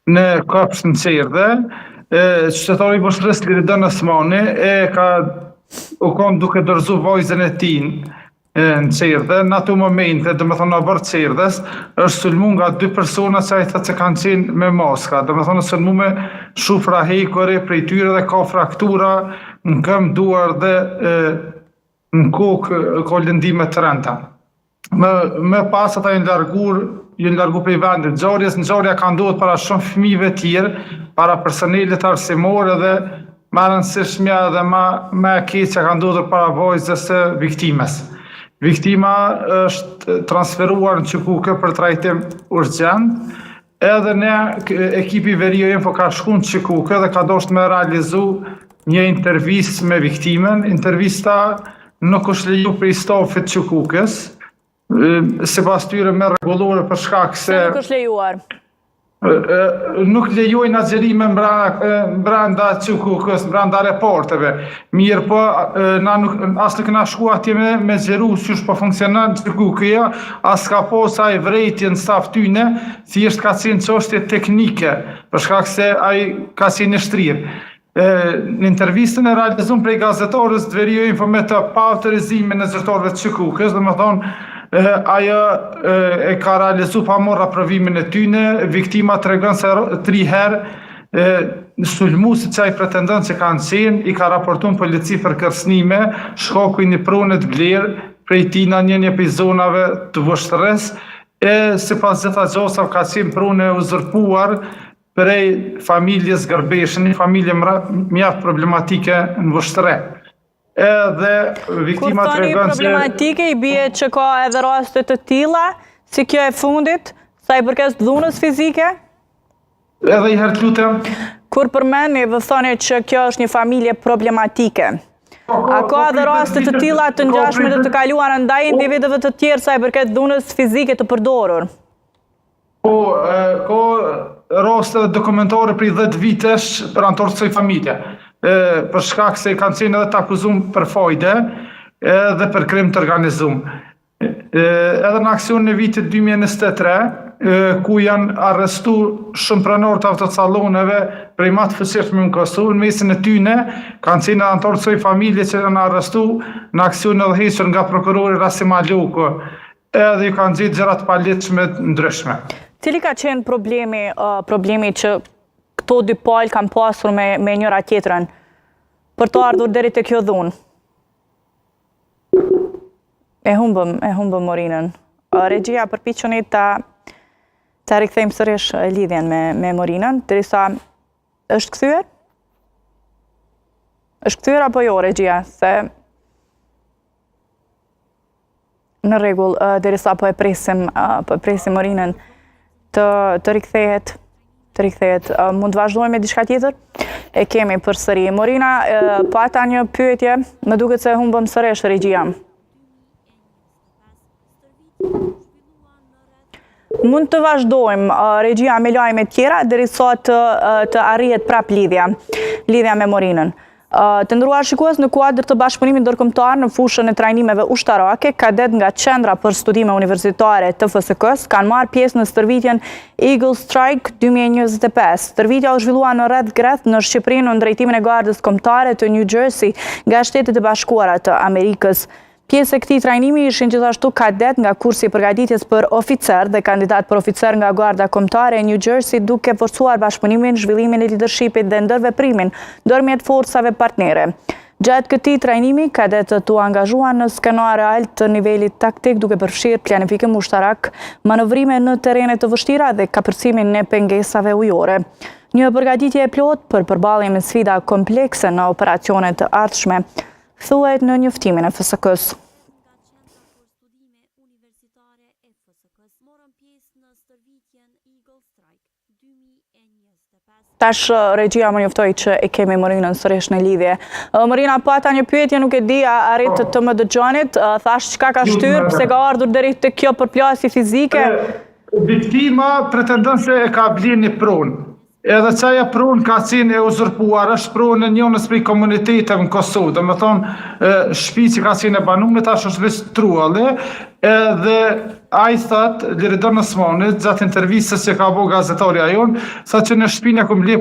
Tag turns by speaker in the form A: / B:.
A: Në kopsht në çerdhe, qytetari i Vushtrrisë Liridon Osmani e ka u kon duke dorëzu vajzën e tij në çerdhe, në ato momente, domethonë në oborr çerdhes, është sulmu nga dy persona që ai thotë se kanë qenë me maska, domethonë sulmu me shufra hekuri prej tyre dhe ka fraktura në këmbë, duar dhe e, në kokë ka lëndime të rënda. Më, më pas ata janë largur, janë largu prej vendit ngjarjes, ngjarja ka ndodhur para shumë fëmijëve tjerë, para personelit arsimor edhe më e rëndësishmja edhe më më e keqja ka ndodhur para vajzës së viktimës. Viktima është transferuar në QKUK për trajtim urgjent, edhe ne ekipi Veriu Info ka shku në QKUK dhe ka dashur me realizu një intervistë me viktimën. Intervista nuk është leju prej stafit QKUK-s, sipas tyre me rregullore për shkak se
B: Pse nuk është lejuar?
A: Nuk lejojnë agjërime brenda QKUK-s, brenda reparteve. Mirëpo, na nuk, as nuk kena shku atje me, me xhiru qysh po funksionon QKUK-ja, as ka pas ai vrejtje në staf tyne, thjesht ka qenë çështje teknike, për shkak se ai ka qenë i shtrirë. Në intervistën e realizum prej gazetarës të Veriu Info me të pa autorizimin e zyrtarëve të QKUK-s, domethonë, ajo e ka realizu pa marrë aprovimin e tyne, viktima tregon se tri herë sulmuesit që ai pretendon se kanë qenë, i ka raportu në polici për kërcënime, shkaku i një prone të blerë prej tij në një një prej zonave të Vushtrrisë, e sipas gjitha gjasave ka qenë pronë e uzurpuar prej familjes Gërbeshi, një familje mjaft problematike në Vushtrri. Edhe viktima
B: tregon se... problematike i bie që ka edhe raste të tilla, si kjo e fundit, sa i përket dhunës fizike?
A: Edhe një herë të lutem.
B: Kur përmendni dhe thoni që kjo është një familje problematike, po, a ka edhe raste të tilla të ngjashme të të kaluara ndaj individëve të tjerë sa i përket dhunës fizike të përdorur?
A: Po, ka raste dhe dokumentare prej 10 vitesh për anëtarë të kësaj familje. E, për shkak se kanë qenë edhe të akuzum për fajde edhe për krim të organizum. E, edhe në aksionin e vitit 2023, e, ku janë arrestu shumë pronarë të autosalloneve prej ma të fuqishme në Kosovë, në mesin e tyne kanë qenë edhe anëtarë të kësaj familje që janë arrestu në aksionin e udhëhequr nga prokurori Rasim Maloku. Edhe ju kanë gjetë gjëra të paligjshme të
B: ndryshme. Cili ka qenë problemi, uh, problemi që këto dy palë kanë pasur me, me njëra tjetrën për të ardhur deri te kjo dhunë? E humbëm, e humbëm Morinën. Regjia përpiquni ta ta rikthejmë sërish lidhjen me me Morinën, derisa është kthyer? Është kthyer apo jo regjia? Se Në rregull, derisa po e presim, po e presim Morinën të të rikthehet, të rikthehet. Mund të vazhdojmë me diçka tjetër? E kemi përsëri. Morina, pata një pyetje, më duket se e humbëm sërish regjia. Mund të vazhdojmë regjia me lajme tjera derisa të të arrihet prap lidhja, lidhja me Morinën. Të nderuar shikues, në kuadër të bashkëpunimit ndërkombëtar në fushën e trajnimeve ushtarake, kadetë nga Qendra për Studime Universitare të FSK-së kanë marrë pjesë në stërvitjen Eagle Strike 2025. Stërvitja u zhvillua në Rreth në Shqipëri nën drejtimin e Gardës Kombëtare të New Jersey nga Shtetet e Bashkuara të Amerikës. Pjesë e këtij trajnimi ishin gjithashtu kadetë nga kursi i përgatitjes për oficer dhe kandidatë për oficer nga Garda Kombëtare e New Jersey duke forcuar bashkëpunimin, zhvillimin e lidershipit dhe ndërveprimin ndërmjet forcave partnere. Gjatë këtij trajnimi, kadetët u angazhuan në skenarë realë të nivelit taktik duke përfshirë planifikim ushtarak, manovrime në terrene të vështira dhe kapërcimin e pengesave ujore. Një përgatitje e plotë për përballje me sfida komplekse në operacione të ardhshme. Thuhet në njoftimin e FSK-së. Tash regjia më njoftoi që e kemi Morinën sërish në lidhje. Morina, pata një pyetje, nuk e di, a arritët të më dëgjonit, thashë çka ka shtyrë, pse ka ardhur deri te kjo përplasje fizike?
A: Viktima pretendon se e ka blerë një pronë. Edhe qajo pronë ka qenë e uzurpuar, është pronë e njënës prej komuniteteve në Kosovë, domethonë, shpi që ka qenë e banume, tash është veç trualli, edhe ai thot, Liridon Osmani, gjatë intervistës që ka bo gazetarja jonë, tha që në shtëpinë e kum ble.